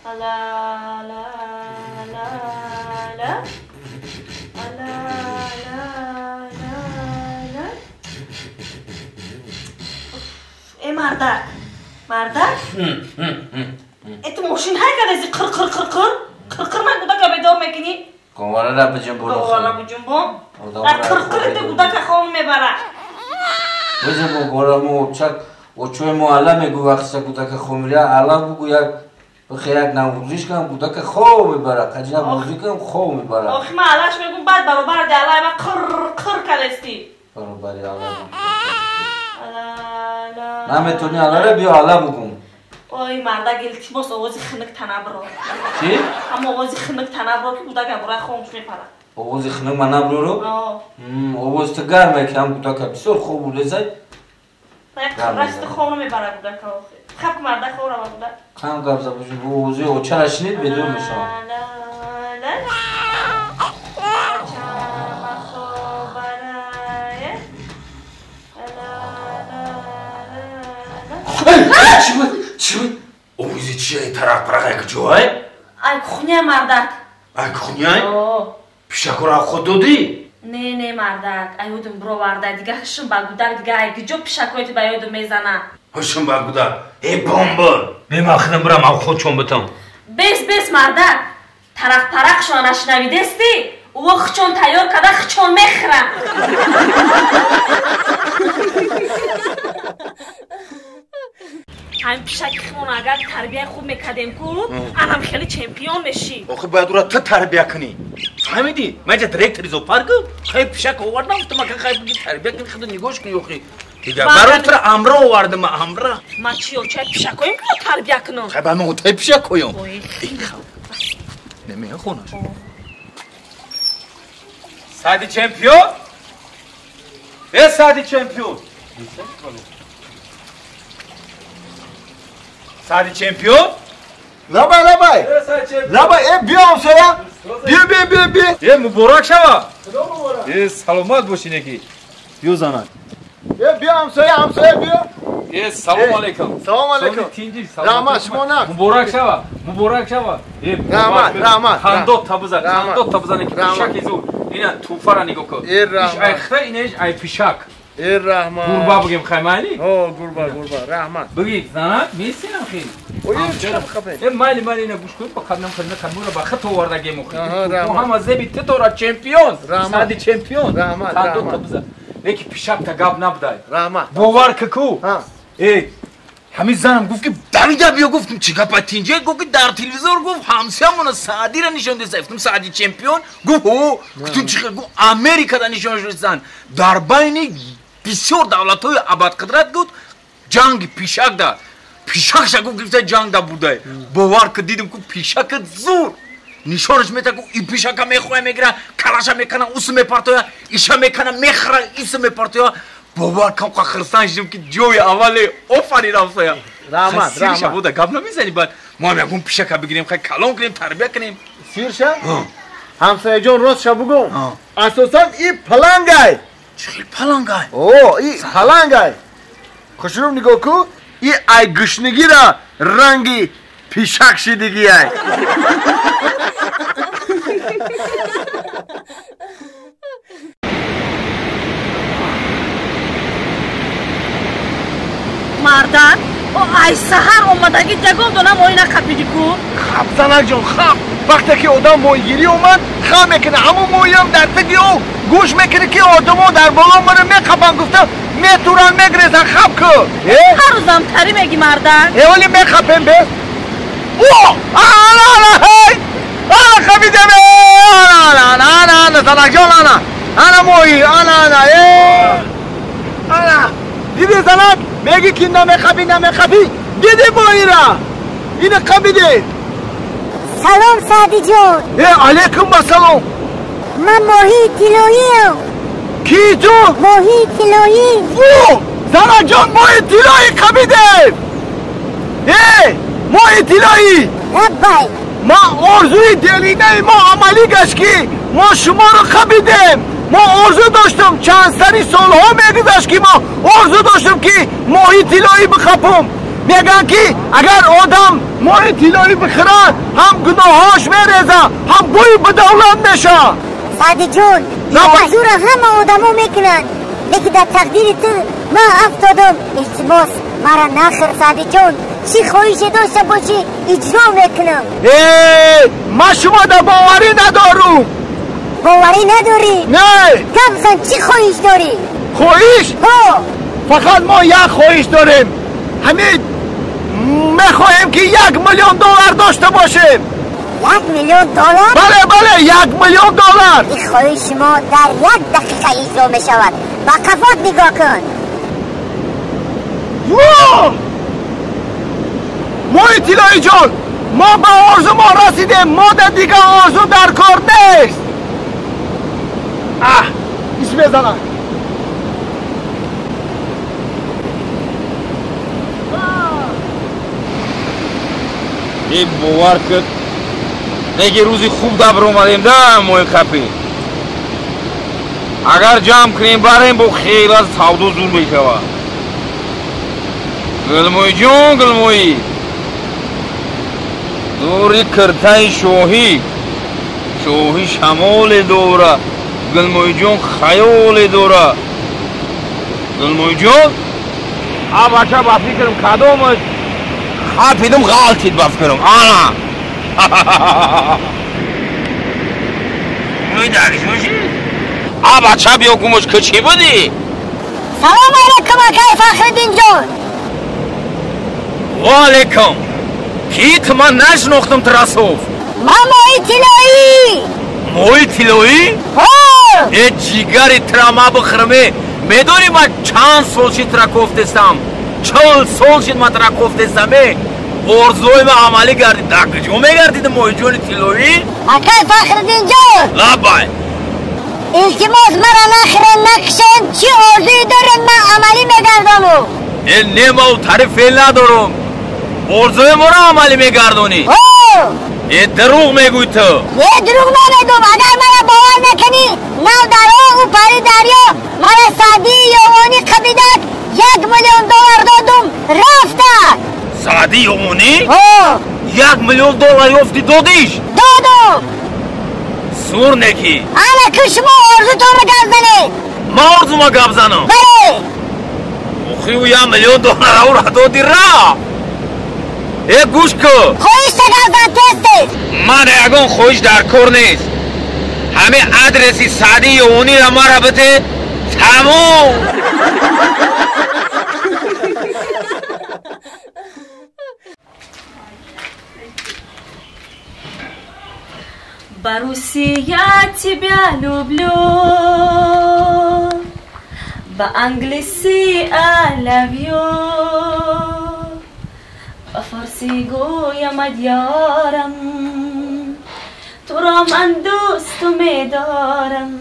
Ала ла ла ла. Ала ла ла ла. Э мардак. Мардак? Э ту мошин ҳай кадази қир қир қир қир. Қир қир ман кудака бедор мекунӣ? Говара биҷунбон. Говара биҷунбон. Қир қир ту кудака хом мебара. Биҷунбон горамо чак очои мо ала мегӯ вақти кудака хомира ала бугу як бихе як наврӯзиш кам кудака хоб мебара қаҷина бозӣ кам хоб мебара. Охи ман алаш мегӯм баъд баробари алай ма қир қир кадести. Баробари ала. Наметони алара биё ала бугум. Ой мардак илтимос овози хунук танабро. Чӣ? Ҳама овози хунук танабро ки кудака бура хомӯш мепарад. Овози хунук ма наброру? Овози ту гарме ки ҳам кудака бисёр хоб улезай. Расти хом мебарад кудака охи. Хаб мардак хоб рава кудак. Кам гап зад овози очара шинид бедор мешавам. Чӣ буд? Чӣ буд? Овози чи тарақ парақ ай куҷоай? Ай кухня мардак. Ай кухняй? Пишакро худ додӣ? Не, не мардак, ай ёдум бироварда, дига ҳушум ба гудак, дига ай куҷо пишакои ту ба ёдум мезана. Ҳушум ба гудак. Э бомба! Меман худам бирам ав худ чон битам. Бес, бес мардак. Тарақ парақшон нашнавидести? Ӯ хучон тайёр карда хучон мехӯрам. Ҳамин пишаки химон агар тарбияи хуб мекардем ку, анам хеле чемпион мешӣ. Охи бояд ӯро ту тарбия кунӣ. Фаҳмидӣ? Ман ҷа директори зоопаркам, хай пишак овардам, гуфтам ака хай биги тарбия кунӣ, худо нигоҳш кунӣ охи. Дига барои туро амра овардам, амра. Ман чӣ очаи пишакоем ки тарбия кунам? Хай ба ман отаи пишакоем. Немея хонаш. Сади чемпион? Э Сади чемпион? Сади чемпион? Лабай, лабай. Лабай, э биё ҳамсоя. Биё, биё, биё, биё. Э муборак шава. Э саломат бошӣ неки. Биё занак. Э биё ҳамсоя, ҳамсоя биё. Э салом алейкум. Салом алейкум. Раҳмат, шумо нақ. Муборак шава. Муборак шава. Э раҳмат, раҳмат. Хандот табза, хандот табза неки пишак изу. Ина туфара нигоҳ кун. Иш ай хра, ина иш ай пишак. Э раҳмат. Гурба бигем хаймайли? О, гурба, гурба, раҳмат. Биги, занак, месинам хел. Ой, чӣ хапе? Э майли, майли ина гӯш кун, ба қадам хидмат қадмура ба хат оварда гему хи. Мо ҳама зеби ту тора чемпион, Сади чемпион. Раҳмат, раҳмат. Леки пишак та гап набдай. Раҳмат. Бовар ку. Э, ҳамин занам гуфт ки дар инҷа биё, гуфтам чӣ гапа тинҷа, гуфт ки дар телевизор гуфт ҳамсиямона Саъдиро нишон деса. Гуфтам Саъди чемпион? Гуфт ҳо. Гуфтам чӣ хел? Гуфт Америкада нишон десан. Дар байни бисёр давлатҳои абадқудрат гуфт ҷанги пишак да. Пишакша гуфт гирифта ҷанг да бурдай. Бовар ки дидам ку пишака зур. Нишонаш мета ку и пишака мехоя мегира, калаша мекана, усу мепартоя, иша мекана, мехра, ису мепартоя. Бовар кам хирсан шудам ки ҷои аввале офарин ҳамсоя. Раҳмат, раҳмат. Буда гап намезанӣ баъд мо ҳам ягон пишака бигирем, хай калон кунем, тарбия кунем. Сирша? Ҳамсояҷон ростша бугум. Асосан и палангай. Чӣ хел палангай? О, и палангай. Хушрӯб нигоҳ ку, и ай гушнигира ранги пишак шидигиай. Мардак, о ай саҳар омадагӣ ягон дона моҳӣ нақапидӣ ку? Хаб занакҷон, хаб. Вақте ки одам моҳигирӣ омад, хаб мекунад. Ҳамон моҳиам дар таги об гӯш мекунад ки одамо дар боло маро меқапанд, гуфта метуранд, мегрезанд, хаб ку. Ҳар рӯзам тарӣ мегӣ мардак. Э оли меқапем бе. О! Ана, ана, ҳей! Ана қапидем! Ана, ана, ана, ана, занакҷон, ана. Ана моҳӣ, ана, ана, э! Ана. Дидӣ занак? Мегӣ ки намехапӣ, намехапӣ. Дидӣ моҳира? Ина қапидӣ. Салом Саъдиҷон. Э, алейкум ассалом. Ман моҳии тиллоиам. Кӣ ту? Моҳии тиллоӣ. О, занакҷон, моҳии тиллоӣ қапидем. Э, моҳии тиллоӣ. Лаббай. Ман орзуи делинаи мо амалӣ гашт ки мо шуморо қапидем. Мо орзу доштем, чанд сари солҳо мегузашт ки мо орзу доштем ки моҳи тиллоӣ бихапум. Мегӯянд ки агар одам Моҳи тиллоӣ бихӯрад, ҳам гуноҳош мереза, ҳам бӯи бадавлат меша. Саъдиҷон, орзуро ҳама одамо мекунанд, лекин дар тақдири ту ман афтодам. Илтимос, мара нахӯр, Саъдиҷон. Чӣ хоҳише дошта бошӣ, иҷро мекунам. Э, ман шумо да боварӣ надорум. Боварӣ надорӣ? Не. Гап зан, чӣ хоҳиш дорӣ? Хоҳиш? Ҳо. Фақат мо як хоҳиш дорем. Ҳамин мехоҳем ки 1 миллион доллар дошта бошем. 1 миллион доллар? Бале, бале, 1 миллион доллар. Ин хоҳиши мо дар 1 дақиқа иҷро мешавад. Ба қафот нигоҳ кун. Моҳи тиллоиҷон, мо ба орзу мо расидем, мо дар дигар орзу дар кор нест. Аҳ, ис мезанад. Э, бовар кун, неки рӯзи хуб дабр омадем да моҳи қапӣ. Агар ҷамъ кунем барем, бо хеле аз савдо зур мешавад. Гулмоиҷон, гулмоӣ, нури киртаи шоҳӣ, шоҳӣ шамоле дора, гулмоиҷон хаёле дора. Гулмоиҷон, а бача ба фикрам кадомаш хапидум ғалтид ба фикрам. Ана а бача биё гумош, ки чӣ будӣ? Салом алейкум, акай Фахриддинҷон. Ва алейкум. Ки ту ман нашинохтам трасов. Ман моҳи тиллоӣ. Моҳи тиллоӣ? Ҳо. Э, ҷигари тра ма бихӯрме. Медонӣ ман чанд сол шид тра кофтестам? 40 сол шид ман тра кофтестам. Э, орзуҳои ман амалӣ гардид. Дар куҷо мегардиди моҳиҷони тиллоӣ? Акай Фахриддинҷон. Лаббай. Илтимос, мара нахӯрен, накушен. Чӣ орзуе дорен, ман амалӣ мегардонам. Э, не, ман ӯ тариф феъл надорам. Орзуи моро амалӣ мегардонӣ? Ҳо. Э, дурӯғ мегӯй ту. Не, дурӯғ намегӯм. Агар мара бовар накунӣ, нав даро ӯ пари дарё мара Саъдии Ёвонӣ қабидак 1 миллион доллар додум, рафта. Саъдии Ёвонӣ? Ҳо. 1 миллион доллар ёфтӣ, додиш? Додум. Сур некӣ. Ана ку шумо орзутонро гап занед. Ман орзума гап занам? Бале. Охи ӯ 1 миллион доллар ӯра доди рафт. Э, гӯш кун. Хоҳишта гап зан, тез тез. Ман ягон хоҳиш дар кор нест. Ҳамин адреси Саъдии Ёвониро мара бите, тамом. Ба-русски я тебя люблю, ба-англиси I love you, ба-форсӣ гӯям ёрам, туро ман дӯсту медорам.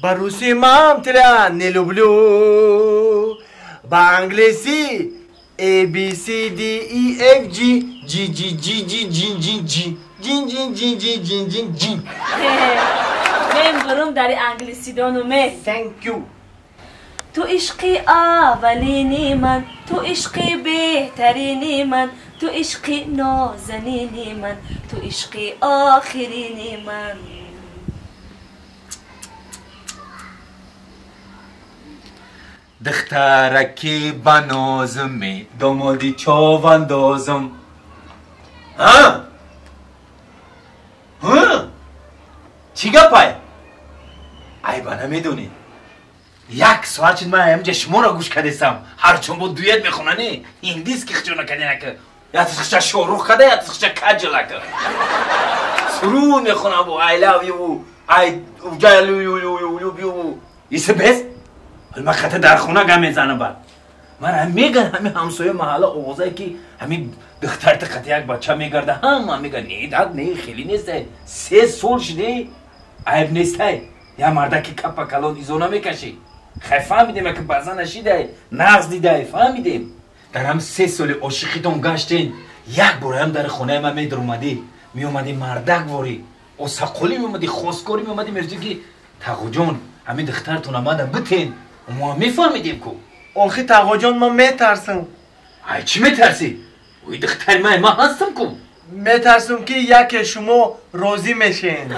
Ба-русски мам тебя не люблю, ба-англиси A B C D E F G G G G G G G G Ҷин ҷин ҷин ҷин ҷин ҷин ҷин. Мен бурум дари англисидонуме. Thank you. Ту ишқи аввалини ман, ту ишқи беҳтарини ман, ту ишқи нозанини ман, ту ишқи охирини ман. Духтараки ба нозуме, домоди човандозум. Ҳа? Ҳа? Чӣ гапай? Айба намедонӣ. Як соат шуд ман ҳамҷа шуморо гӯш кардестам. Ҳарчун бо дует мехонанӣ, индиски хичона каденака. Ятисхича Шоҳрух када, ятисхича Каҷалака. Суруд мехонам бо I love you, I love you. Исе бес? Ман хата дар хона гам мезанам бад. Ман ҳам меган ҳами ҳамсоя маҳалла овозае ки ҳами духтарта қати як бача мегарда, ҳама меган не, дад не, хеле нестай. 3 сол шиде, айб нестай. Я мардаки капа калон изо намекашӣ. Хай фаҳмидем, ки баъзан нашидай, нағз дидай, фаҳмидем. Дар ҳам 3 соли ошиқитон гаштен, як бораам дар хонаи ман медаромадӣ, меомадӣ мардак ворӣ, осаққолӣ меомадӣ, хосгорӣ меомадӣ, мегуфтӣ ки тағоҷон, ҳамин духтартон омада битен. Мо ҳам мефаҳмидем ку. Охи тағоҷон, ман метарсам. Ай, чӣ метарсӣ? Ой, духтари ман, ман ҳастам ку. Метарсам, ки яке шумо розӣ мешен.